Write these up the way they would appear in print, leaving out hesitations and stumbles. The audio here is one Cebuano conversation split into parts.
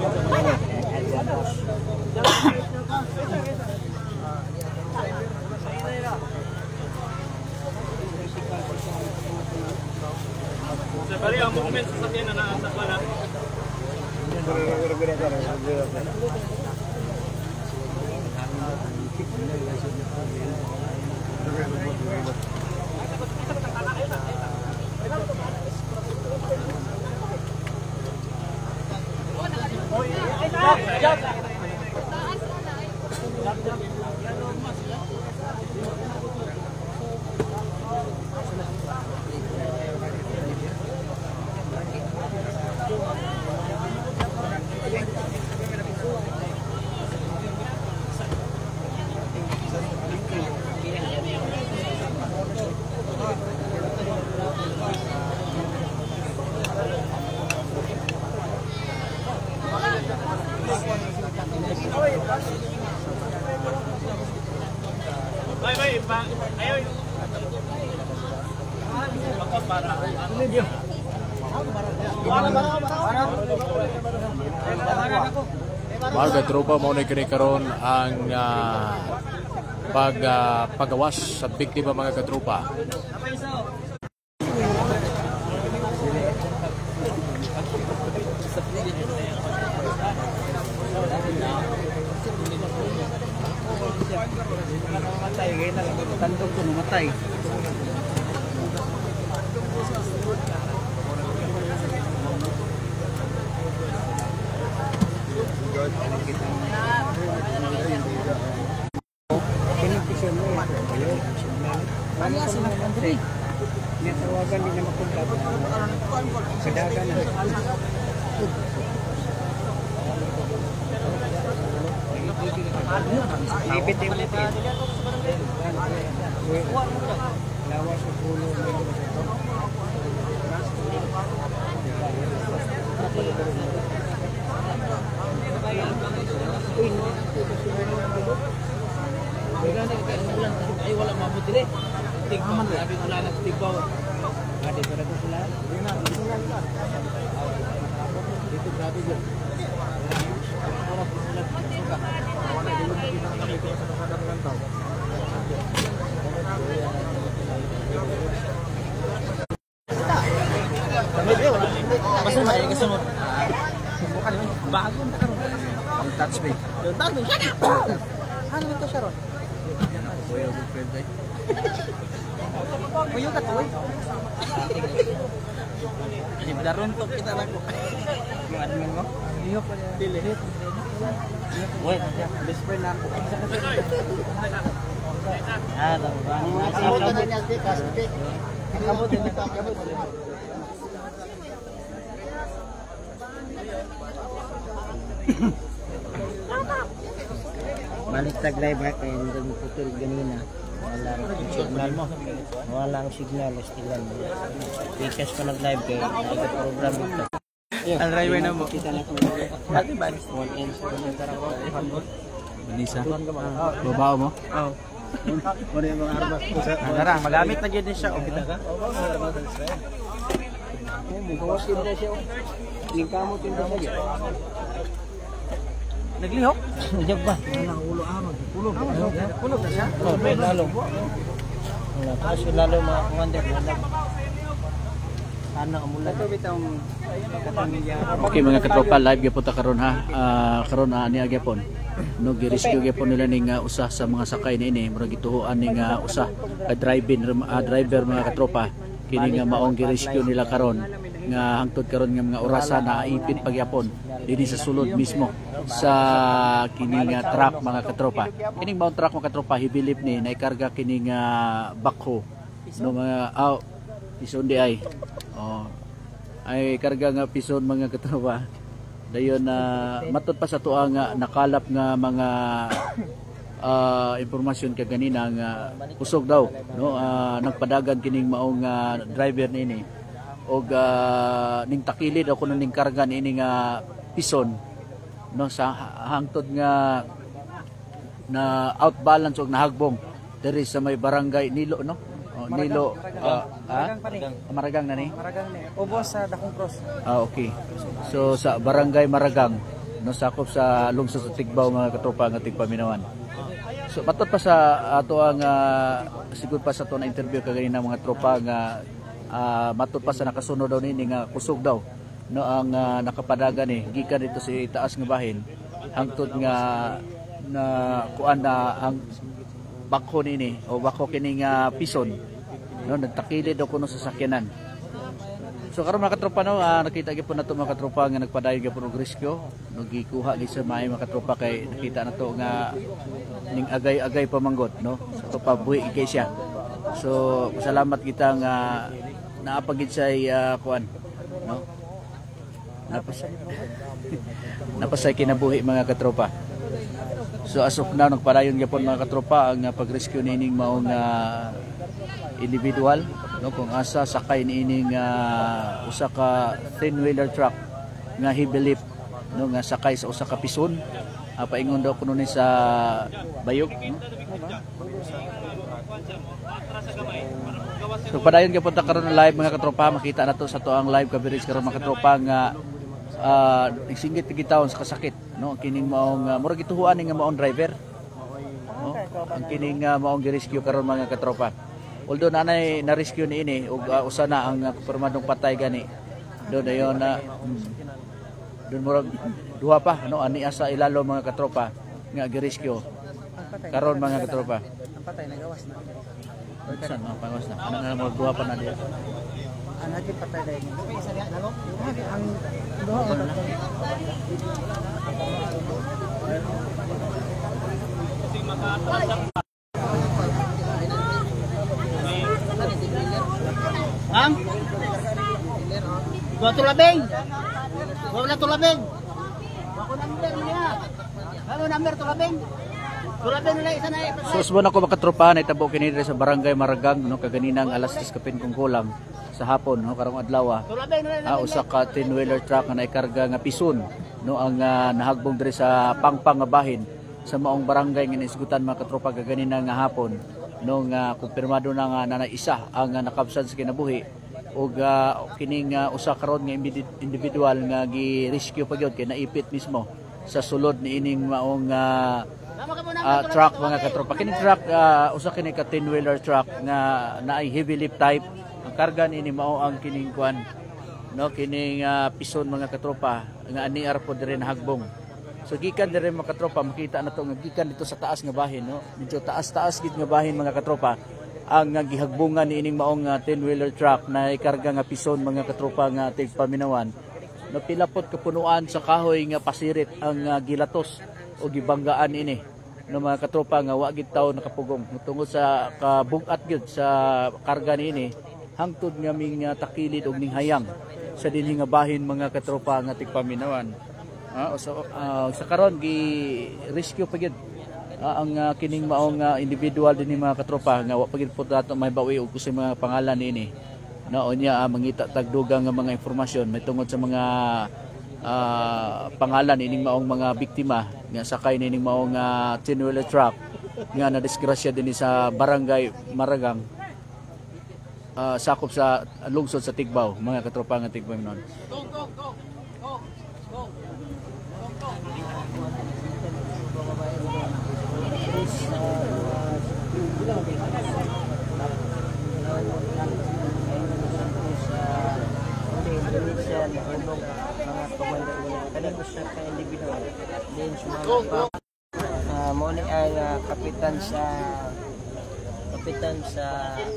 Sa bali ang movement sa sakyan na naa sa kuan. Bay bay pa ayo. Ako para. Mga katropa, mao na kini karon ang pagawas sa biktima, mga katropa. Namatay, kaya na lang. Tandog ko, namatay. Niya tawagan din na mapunta. Sa dagan na. Ipit yung ipit. Lawas sa pulo. Ay, wala mabuti rin. Tigbaw, sabi ko lang tigbaw. Ah, dito na ko sila. Dito grabe yun. Basta may kasunod. Bago na karon. Ang touch me. Touch me. Ano nito siya ron? Kuyo ka to eh. Daron to kita lang ko. Yung admin mo? Dili. Wait, best friend na ako. Ah, tama ba? Kamot din kamot. Balik tag live ha, kaya hindi mo putol ganina. Wala ang signal. Wala ang signal, stilan. Pikas pa nag-live kaya nag-program dito. Ang driver na mo. Kita na ko. Ate ba? 1 inch. Banisa. Babao mo? Oh. Tara, magamit na gyud ni siya. Oh, kita ka. Mugawas yun na siya. Ningkamot yun na siya. Naglihok? Diyan ba? Kulog. Kulog na siya. Oh, may lalo. Wala, tapos yung lalo mga commander. Wala. Sana umulan. Okay mga katropa, live gyapon ta karon ha. Karon niya gyapon. No, gi-rescue gyapon nila ning usa sa mga sakay niini, murag gituhoan ning usa ka driving driver, mga katropa. Kini nga maong gi-rescue nila karon nga hangtod karon nga mga orasa naipit pagyapon dinhi sa sulod mismo sa kini nga truck, mga katropa. Kining maong truck, mga katropa, hibilip ni naikarga kini nga backhoe no mga aw ison di ay. Oh, ay karga nga pison, mga katropa. Dayon na matod pa sa tuwa nga nakalap nga mga impormasyon kaganina nga kusog daw no nagpadagan kining maong driver niini og ning takilid o kuno ning karga niini nga pison no sa hangtod nga na outbalance og nahagbong diri sa may barangay Nilo no. Oh, Nilo, ah, Maragang na ni. Maragang ni. Ubos sa Dakong Cross. Ah, okay. So sa Barangay Maragang, No, sakop sa lungsod sa Tigbao, mga katropa nga tigpaminawan. So matod pa sa ato ang siguro pa sa ato na interview kaganina, mga tropa, nga matod pa sa nakasunod daw nini nga kusog daw, no, ang nakapadagan ni gikan dito sa itaas nga bahin hangtod nga na kuan na ang bako nini o bako kini nga pison, no, nagtakilid daw kuno sa sakyanan. So karon, mga katropa, no, nakita gyud po nato, mga katropa, nga nagpadayon gyud po og rescue, no, gikuha gyud sa may mga katropa kay nakita nato nga ning agay-agay pamanggot, no. Sa to pa buhi kay siya. So pasalamat kita nga naa pa gid siya kuan, no. Napasay kinabuhi, mga katropa. So as of now, nagpadayon gyapon, mga katropa, ang pag-rescue nining maong individual, no, kung asa sakay niining usa ka 10-wheeler truck nga heavy lift, no, nga sakay sa usa ka pison, paingon daw kuno ni sa Bayog, no? So padayon gyapon ta karon live, mga katropa. Makita nato sa atoang live coverage karon, mga katropa, nga nagsinggit gitawon sa kasakit, no, kining maong murag gituhuan ni nga maong driver, no, ang kining maong gi-rescue karon, mga katropa. Although nanay na rescue ni ini ug usa na ang kumpirmadong patay gani do dayon na doon murag duha pa, no, ani asa ilalo, mga katropa, nga gi-rescue karon, mga katropa. Ang patay nagawas na. Saan mga pangawas na ano na murag duha pa na diya. Ang ating patay dahil. Ang duha o tatlo? Ang? Dua tulabing. Wala tulabing. Wako number niya. Ano number tulabing? Tulabing nila isa na. So usbon ako, mga katropa, naitabo kini diri sa Barangay Maragang, no, kaganinang alas 3 kapin kung kulang sa hapon, no, karong adlaw. Tulabing nila. Usa ka 10-wheeler truck nga naikarga nga pison, no, ang nahagbong diri sa Pangpang nga bahin sa maong barangay nga naisgutan, mga katropa, kaganina nga hapon, no, nga kumpirmado na nga nanay isa ang nakabsan sa kinabuhi ug kining usa karon nga individual nga gi-rescue pa gyud kay naipit mismo sa sulod niining maong truck, mga katropa. Kining truck, usa kini ka 10-wheeler truck nga naay heavy lift type. Ang karga niini mao ang kining kuan, no, kining pison, mga katropa, nga aniar po diri nahagbong. So gikan diri, mga katropa, makita na to nga gikan dito sa taas nga bahin, no. Medyo taas-taas gid nga bahin, mga katropa, ang gihagbungan niining maong 10-wheeler truck na ikarga nga pison, mga katropa nga tigpaminawan. No, pilapot kapunuan sa kahoy nga pasirit ang gilatos o gibanggaan ini, no, mga katropa, nga wa gid tawo nakapugong tungod sa kabugat gyud sa karga niini hangtod nga ming takilid og ninghayang sa dinhi nga bahin, mga katropa nga tigpaminawan. So, sa karon gi rescue pa gyud ang kining maong individual dinhi, mga katropa, nga wa pa gyud po dato may bawi og kusay mga pangalan niini, no. Unya mangita tagdugang nga mga impormasyon may tungod sa mga pangalan ining maong mga biktima nga sakay nining maong 10-wheeler truck nga nadisgrasya dinhi sa Barangay Maragang, sakop sa lungsod sa Tigbao, mga katropa nga tigpaminawan. Indonesia nahulog mga komanda una kaning usa ka individual then sumama pa mo ni ang kapitan sa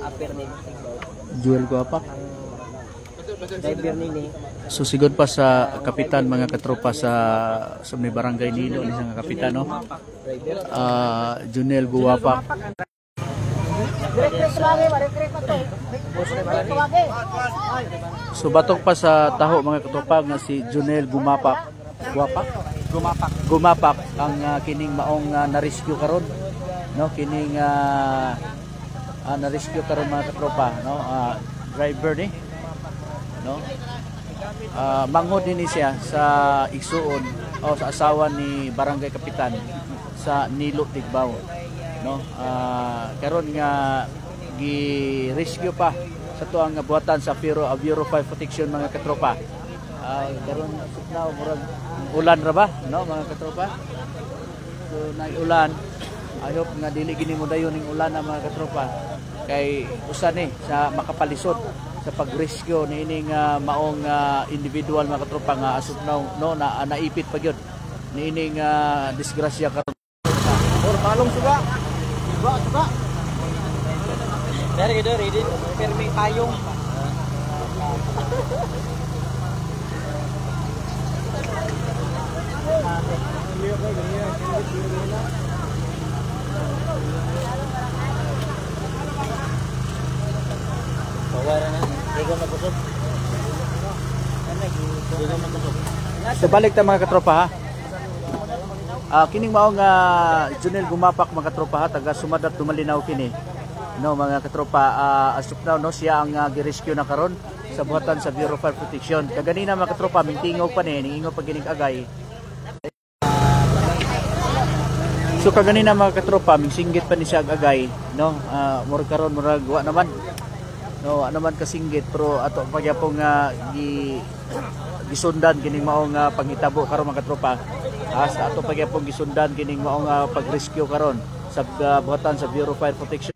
upper ni Tigbao. Jewel Guapak. Ang driver nini. So sigod pa sa kapitan, mga katropa, sa may barangay Nilo ni nga kapitan, no. Driver. Junel Guwapak. So batok pa sa taho, mga katropa, nga si Junel Gumapak. Guwapak? Gumapak. Gumapak ang kining maong na-rescue karon, no, kining na-rescue karon, mga katropa, no, driver ni, no, manghod din ni siya sa igsuon o sa asawa ni barangay kapitan sa Nilo Tigbao, no. Karon nga gi-rescue pa sa tuang buhatan sa Bureau of Fire Protection, mga katropa. Karon now murag ulan ra ba, no, mga katropa? So nag-ulan. I hope nga dili gini mo dayon ning ulan na, mga katropa, kay usa ni sa makapalisod sa pag-rescue niining maong individual, mga katropa, nga as of now, no, na naipit pa gyud niining disgrasya karon. Or balong suga. Suga, suga. Dari gitu, ready. Permi payung. So balik ta, mga katropa, ha. Kining maong Junel Gumapak, mga katropa ha, taga Sumadat Dumalinaw kini. No, mga katropa, as of now, no, siya ang gi-rescue na karon sa buhatan sa Bureau of Fire Protection. Kaganina, mga katropa, mingtingog pa ni, ningingo pa gining agay. So kaganina, mga katropa, mingsinggit pa ni siya ag agay, no? Murag karon murag wa naman. No, wa naman kasinggit, pero ato pa gyapon nga gisundan kining maong panghitabo karon, mga katropa. As ato pa gyapon gisundan kining maong pag-rescue karon sa buhatan sa Bureau of Fire Protection.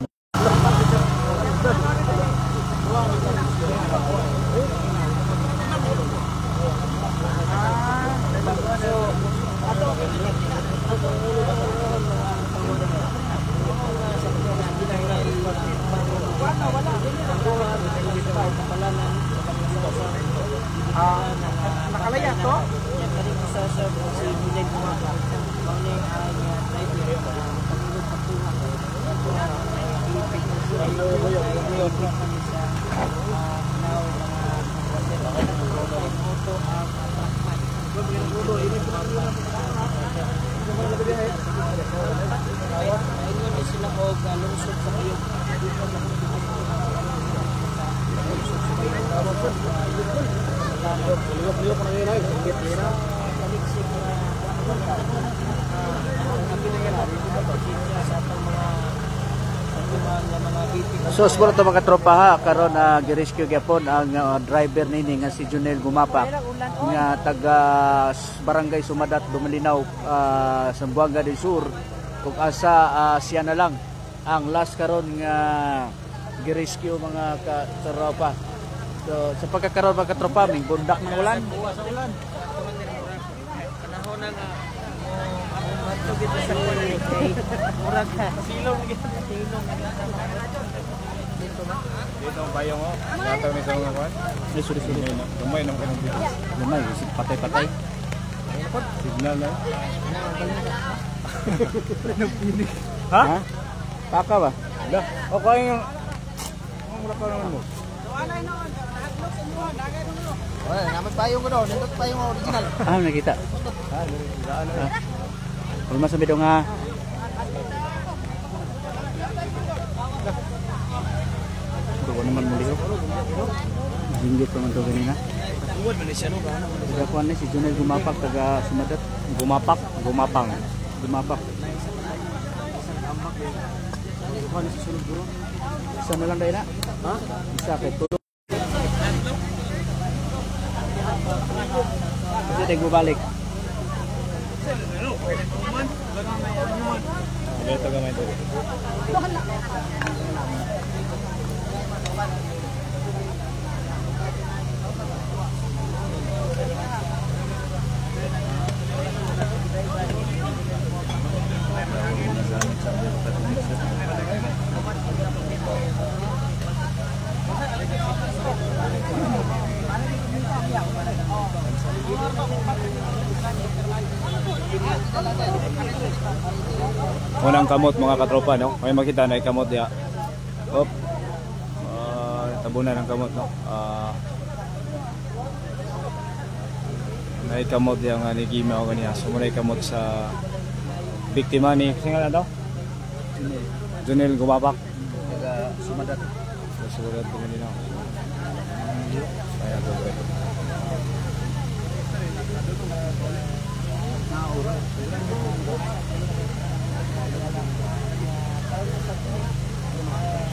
Nakalaya to? So siguro to, mga tropa ha, karon gi-rescue gyapon ang driver nini nga si Junel Gumapak nga taga Barangay Sumadat, Dumalinaw, Zamboanga del Sur, kung asa siya na lang ang last karon nga gi-rescue, mga katropa. So sa pagkakaroon, mga katropa, ming bundak ng ulan. Panahon na nga mo gid sa kuan kay murag silong gid, silong. Dito ang payong oh. Gataw ni sa mga kwan. Ay, sorry, sorry. Gamay naman kanang dito. Gamay, patay-patay. Signal na. Ha? Paka ba? Lah, okay yung ang wala pa naman mo. Wala, naman payong ko daw. Nindot payong original. Ah, nakita. Ah. Hulma sa bidong ha. Dugo naman muli ko. Jinggit pa man to ganina. Taga kuan ni si Junel Gumapak, taga Sumadat. Gumapak, gumapang. Gumapak. Isa na lang dahil na. Ha? Isa kay tulog. Kasi tayo bumalik. Ito gamay to. Unang kamot, mga katropa, no? May makita na kamot diya. Op. Tabunan ng kamot, no? Naikamot diya nga ni Gima o kaniya. So muna kamot sa biktima ni kasi nga daw? Junel Gumapak. Taga Sumadat. Sumadat ko nila. Kaya dobre.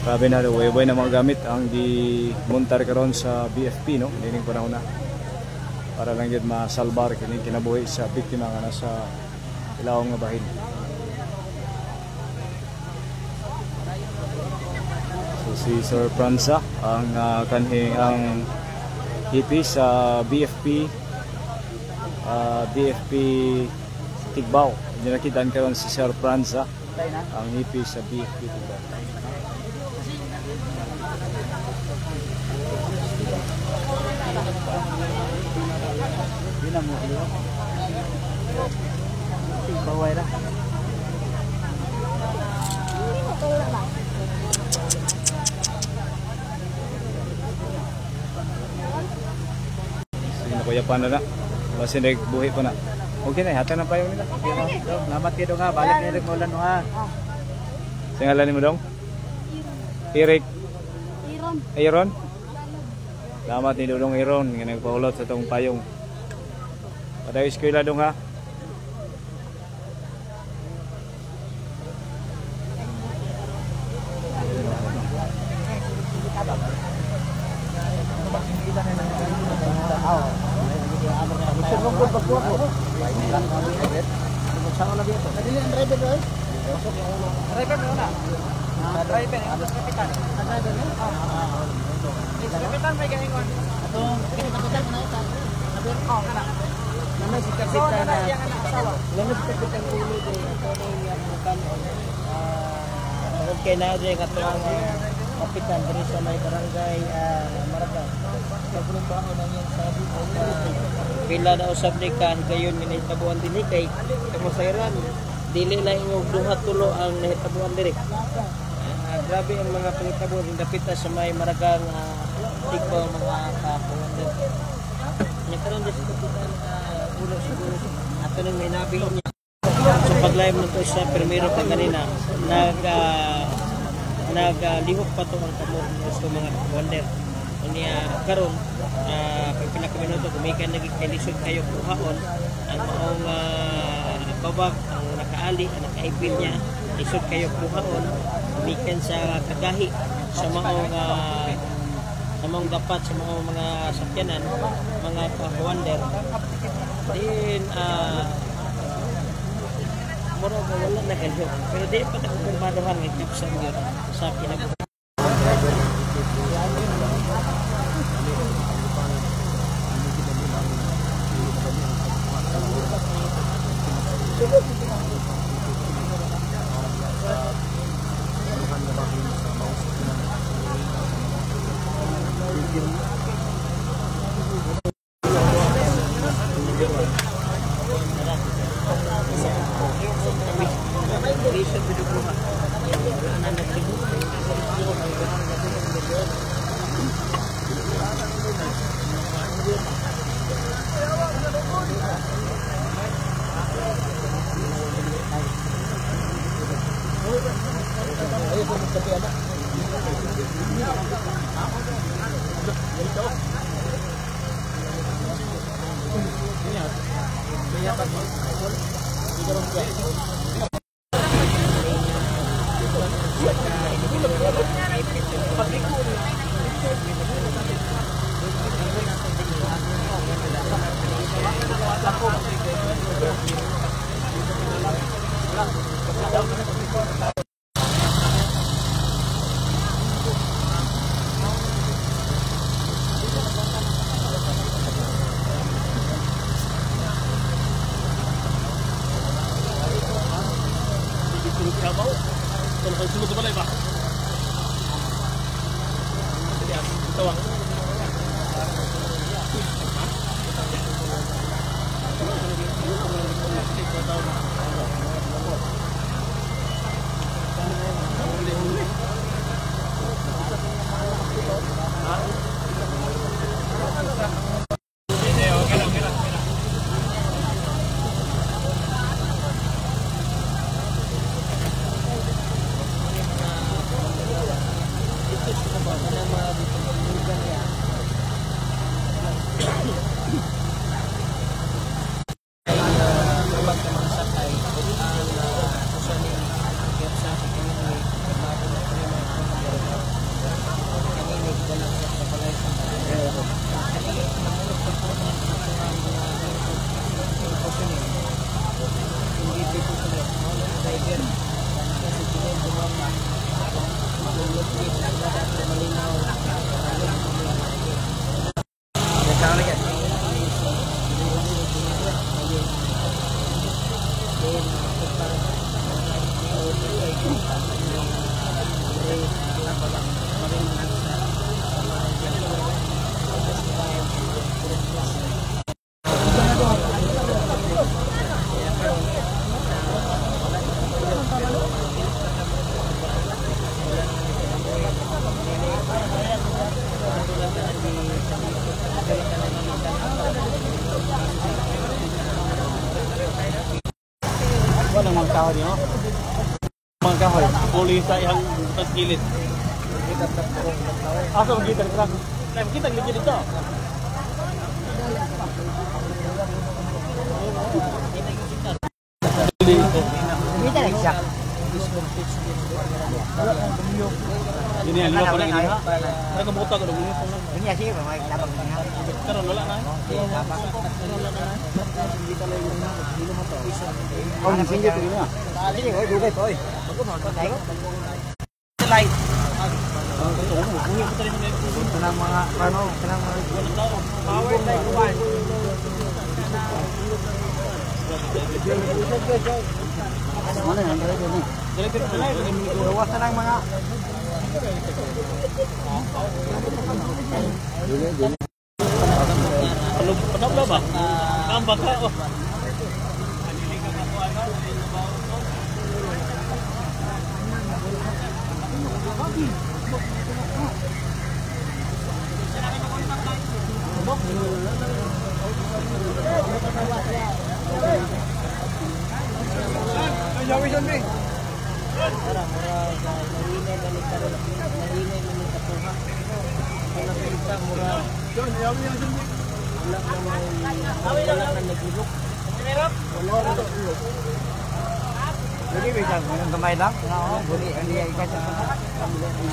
Grabe na, way na mga gamit ang gimontar karon sa BFP, no? Dining panahon na. Para lang yun masalbar kining kinabuhi sa biktima nga nasa ilawom nga bahin. So si Sir Pranza ang kanhi ang hipi sa BFP BFP Tigbao. Ginakitaan karon si Sir Pranza ang hipi sa BFP Tigbao. Di na mo iyo. Baway ra. Sige na kuya pa na na. Basta nagbuhi pa na. Okay na, hatag na payong nila. Okay mo. Dong, salamat kayo dong ha. Balik na rin mo ulan ha. Sa ngalan mo dong? Eric. Iron. Aaron? Salamat ni Dudong Aaron nga nagpahulot sa tong payong. Padayon eskwela dong ha. Okay na dyan ato ang kapitan diri sa may barangay Maraga. Kagrumbaon ang iyang sabi ko pila na usab ni ka higayon nga nahitabuan dinhi kay kamasayran dili lang ingog duha tulo ang nahitabuan diri. Grabe ang mga pangitabo ning dapita sa may Maragang Tigbao mga kakuwander. Nya karon di sa kapitan ulo siguro ato nang may nabi niya. So pag-live nito sa primero pa kanina, naglihok pa to ang kamot gusto mga wonder. Unya karon pag pila ka minuto gumikan lagi kay lisod kayo kuhaon ang maong babag ang nakaali ang nakaipil niya lisod kayo kuhaon gumikan sa kagahi sa maong dapat sa maong mga sakyanan mga ka-wonder. Din mura ba wala na galhok pero di pa ta kumpirmadohan nga kapsan gyud sa kinabuhi. Driver si Junel Gumapa. Lupit malinaw. Wala mga kahoy niyo. Mga kahoy, puli sa iyang tas gilid. Asa magkita dito? Ay, makita gilid dito. Kita lang siya. Ini ang liwa pa rin ha. Ay kabuta ko dong. Ini sih may labang niya. Karon wala na. Oh, singgit ini ah. Sige, oy, dugay pa oy. Light. Kanang mga ano, kanang mga Power by one. Ano yan, dali ni. Gawas na lang mga Padabla ba? Ambak ka. Oh. Mura nahinay na ni karon, nahinay na ni katuha. Kung nakita mura wala na may wala na nagilok. Wala na. Jadi bisa minum gamay lang. Oo, guli ang iya ikan sa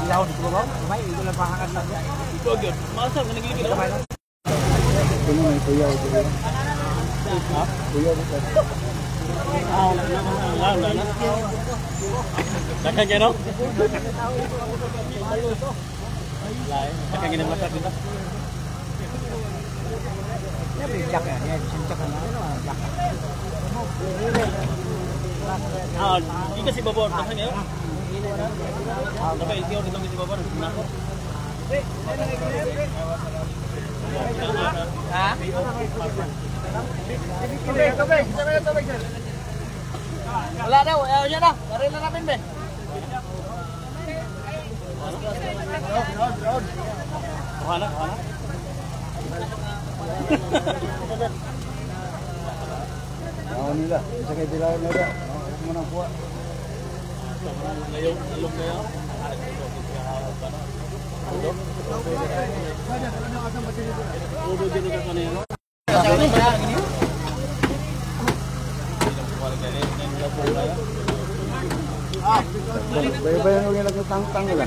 ilaw dito ba? Gamay, ito lang pahangat lang. Ito gyud. Masa man nagligid. Gamay lang. Ah, wala na, wala na, wala na. Daghang kay no? Wala eh. Daghang ginamata dito. Ya, bijak ya. Ya, bijak na. Bijak. Ah, di kasi babor, daghang kayo. Dapat LTO dito kasi babor, nako. Ha? Wala daw, ayaw niya na. Baril na namin, be. Kuha na, kuha na. Oo nila. Isa kay dilaw nila. Ako man ang kuha. Ngayon, alog na yun. Ulo din ka kanina. Bayo-bayo nung ilang tang-tang nila.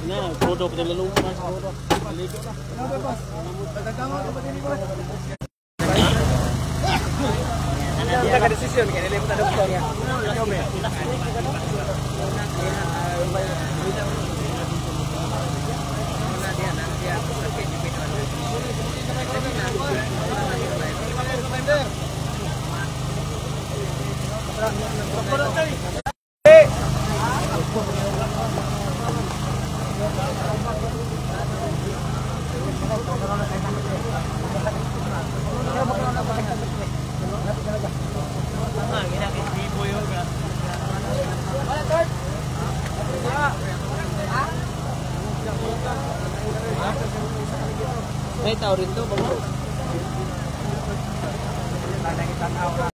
Na, kodo pa lalong pa sa kodo. Maligo na. Kita ka desisyon kay dili mo ta doktor. May tao rito, ba?